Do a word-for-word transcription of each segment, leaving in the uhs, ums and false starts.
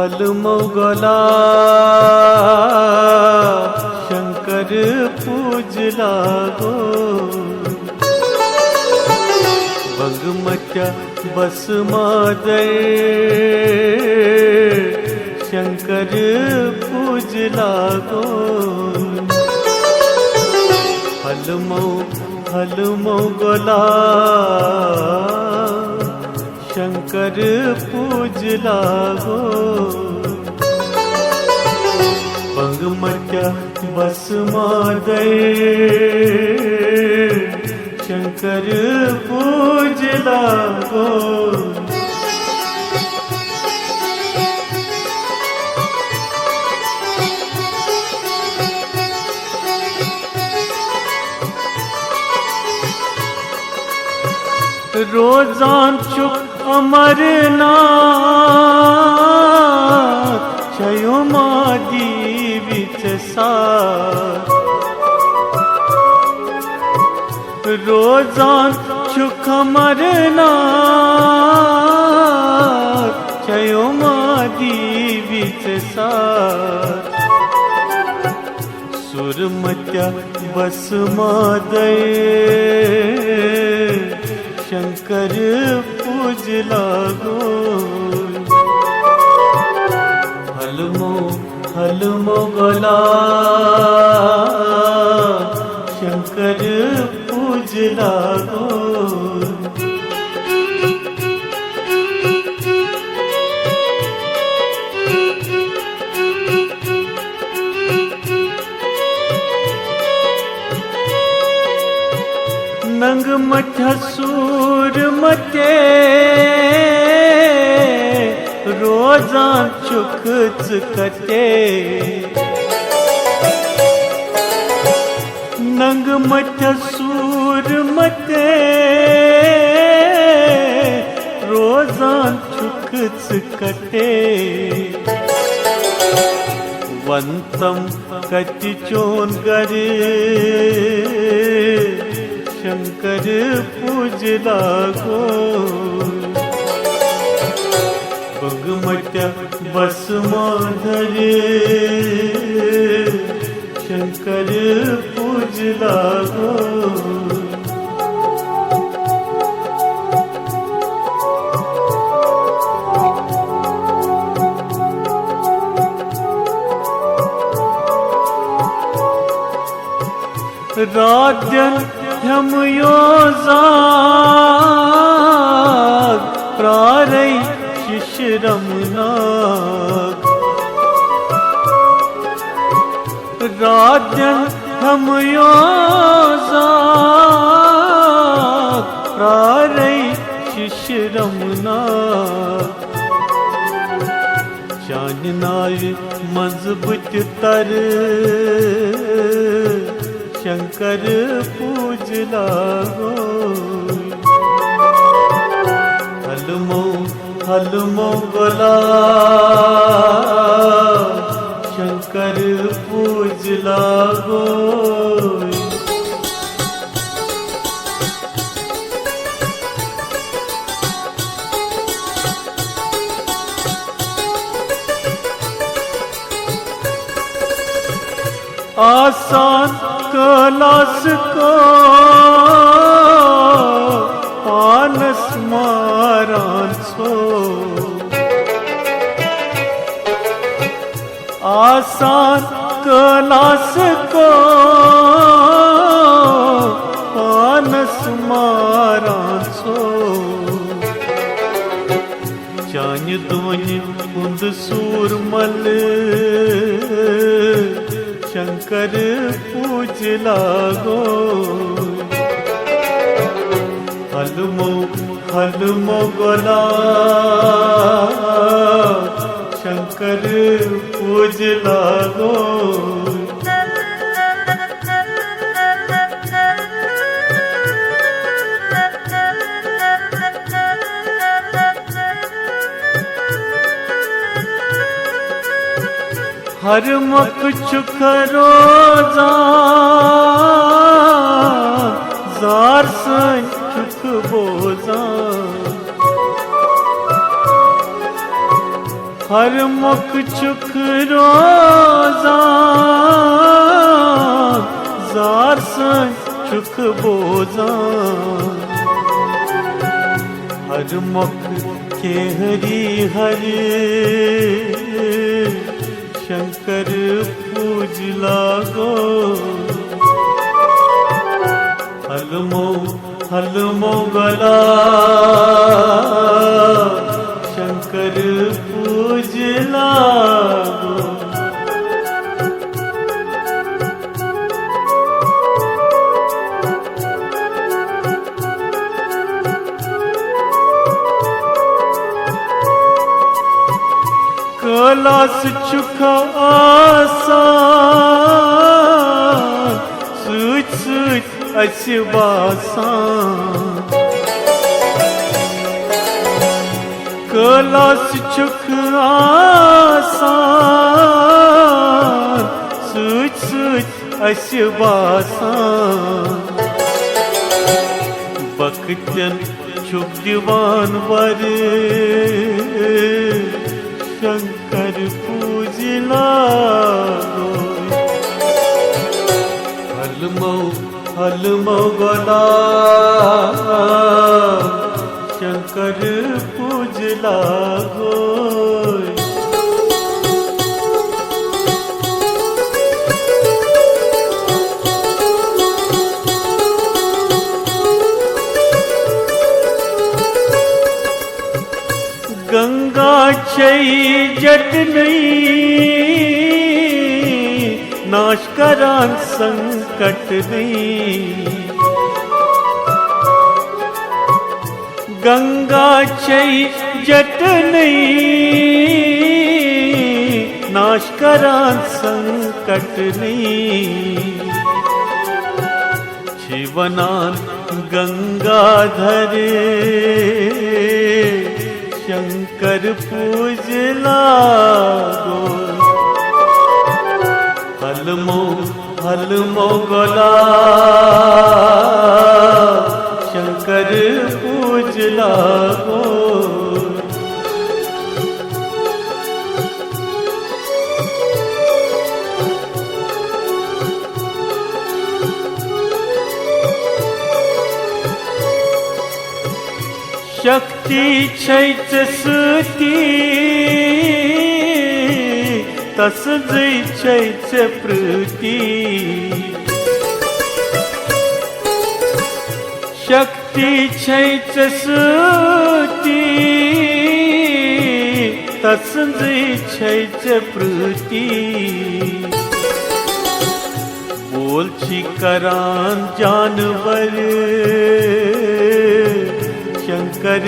ہلمو گولا شنکر پوجلا گو، بنگ مچا بس مادر شنکر پوجلا گو، ہلمو ہلمو گولا شنکر پوجلا گو، بنگ مچا بس مادر شنکر پوجلا گو۔ روزان چھُکھ امر ناتھ، چھیو مادی وچ ساتھ۔ روزان چھُکھ امر ناتھ، چھیو مادی وچ ساتھ۔ سُر متیا بس مادر شنکر پوجلا گو، ہلمو ہلمو گولا شنکر پوجلا گو۔ ننگ مٹھ سور متے روزان چھُکھ ژٕ کتے۔ ننگ مٹھ سور متے روزان چھُکھ ژٕ کتے۔ ون تم کتہِ چون گرِ شنکر پوجلا گو۔ بنگ مٹیا بس مادر شنکر پوجلا گو۔ راتن ہم یوزاد پرارے ششرم ناگ۔ راتن ہم یوزاد پرارے ششرم ناگ۔ چانہِ ناوِ منٛز بہٕ تہِ ترٕ شنکر پوجلا گو۔ ہلمو ہلمو گولا شنکر پوجلا گو۔ آسان کلاس کو پانس ماران سو۔ آسان کلاس کو پانس ماران سو۔ چانہِ دونہِ ہُنٛد سوٗر ملہٕ شنکر پوجلا گو۔ ہلمو ہلمو گولا شنکر پوجلا گو۔ ہر مۄکھ چھُکھ روزان زار سٲنۍ چھُکھ بوزان۔ ہر مۄکھ چھُکھ روزان، زار سٕنٛز چھُکھ بوزان۔ ہر مۄکھ کے ہری ہر شنکر پوج لاگو۔ ہلمو ہلمو گلا شنکر پوج لاگو۔ کلاس چھُکھ آسان، سۭتۍ سۭتۍ اسہِ باسان۔ کلاس چھُکھ آسان، سۭتۍ سۭتۍ اسہِ باسان۔ بختن چھُکھ دِوان ور، شنکر پوج لاگو۔ ہلمو ہلمو گلا شنکر پوج لاگو۔ گنگا چھے جٹنی، ناش کران سنکٹ نئی۔ گنگا چھے جٹنی، ناش کران سنکٹ نئی۔ چھ ونان گنگادھر شنکر پوج لاگو۔ ہلمو ہلمو گلا شنکر پوج لاگو۔ شکتی چھے ژےٚ سۭتی، تسٕنٛزٕے چھے ژےٚ پرٛٲتی۔ شکتی چھے ژےٚ سۭتی، تسٕنٛزٕے چھے ژےٚ پرٛٲتی۔ بول چھی کران جانور شنکر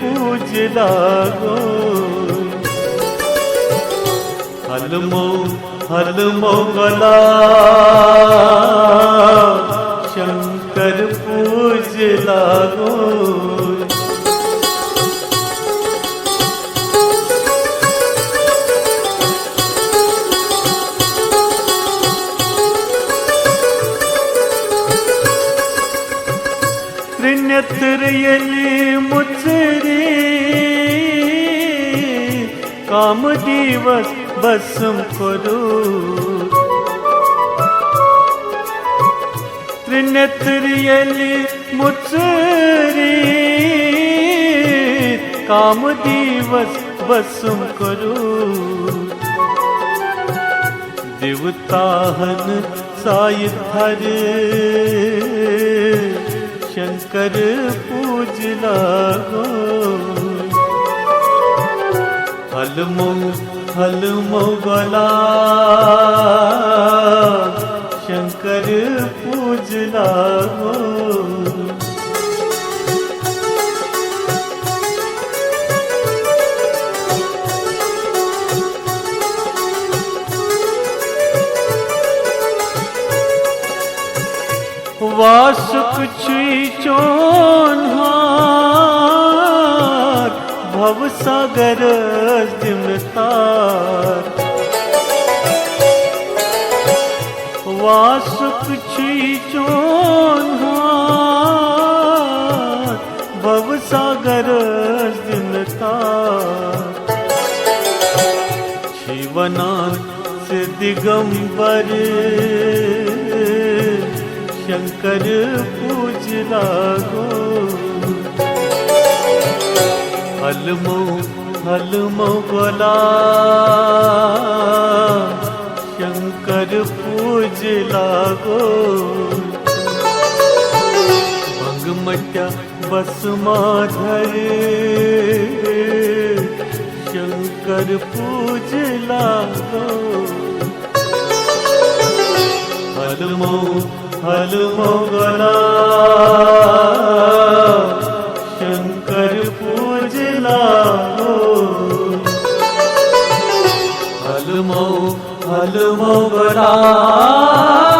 پوج لاگو۔ ہلمو ہلمو گلا شنکر پوج لاگو۔ ترٛنیٚتٕر ییٚلہِ مُژٕری، کامہٕ دیٖوس بسم کوٚرُس۔ ترٛنیٚتٕر ییٚلہِ مُژٕری، کامہٕ دیٖوس بسم کوٚرُس۔ دیوتاہن سایہِ تھرِ شنکر پوج لاگو۔ ہلمو ہلمو گلا شنکر پوج لاگو۔ واسُک چھُے چون ہار، بھو ساگرس دِمہٕ تار۔ واسُک چھُے چون ہار، بھو ساگرس دِمہٕ تار۔ ونان ژٕ دِگمبر، شنکر پوٗجہِ لاگو۔ ہلمو ہلمو غلام، شنکر پوٗجہِ لاگو۔ بنگ مٹیا بس مادھر، شنکر پوٗجہِ لاگو۔ ہلمو ہلمو غلام، شنکر پوٗجہِ لاگو۔ ہلمو ہلمو غلام،